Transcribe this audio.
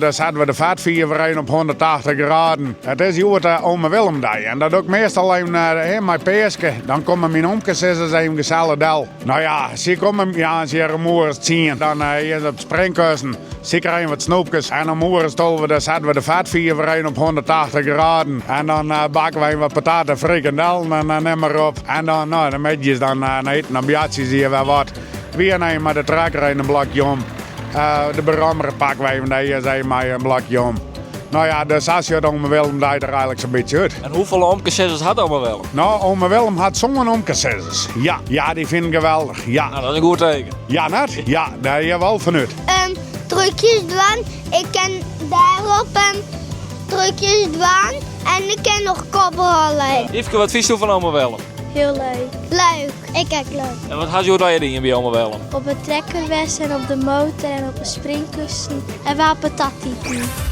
Daar zetten we de vetvier in op 180 graden. Het is hjoed uh, Ome Willemdei. En dat doe ik meestal even uh, mei Peaske. Dan komme myn omkesizzers even gesellich del. Nou ja, se komme ja, se om oere 10. Dan uh, op het springkussen. Ze krijgen wat snoepjes. En om oere 12 dan zetten we de vetvier in op 180 graden. En dan uh, bakken wij wat patat en frikandellen en dan neem maar op. En dan, nou, de middeis dan uh, eten dan zie je wel wat. Wie nemen met de trekker een blokje om. Uh, de brommer pakken wij even hier zijn maar een blokje om. Nou ja, de sjocht ome Willem daar er eigenlijk zo'n beetje uit. En hoefolle omkesizzers hat ome Willem? Nou, ome Willem hat sân omkesizzers. Ja, ja, die vind ik geweldig. Ja. Nou, dat is in goed teken. Ja, net? Ja, daar heb je wel vanuit. Um, trucjes dwaan. Ik ken daarop um, trucjes dwaan. En ik ken nog koprollen. Yfke, wat fynsto fan ome Willem? Heel leuk. Leuk. Ik kijk leuk. En wat hast jo dien by ome Willem? Op het trekker en op de motor en op een springkussen. En wel patat iten.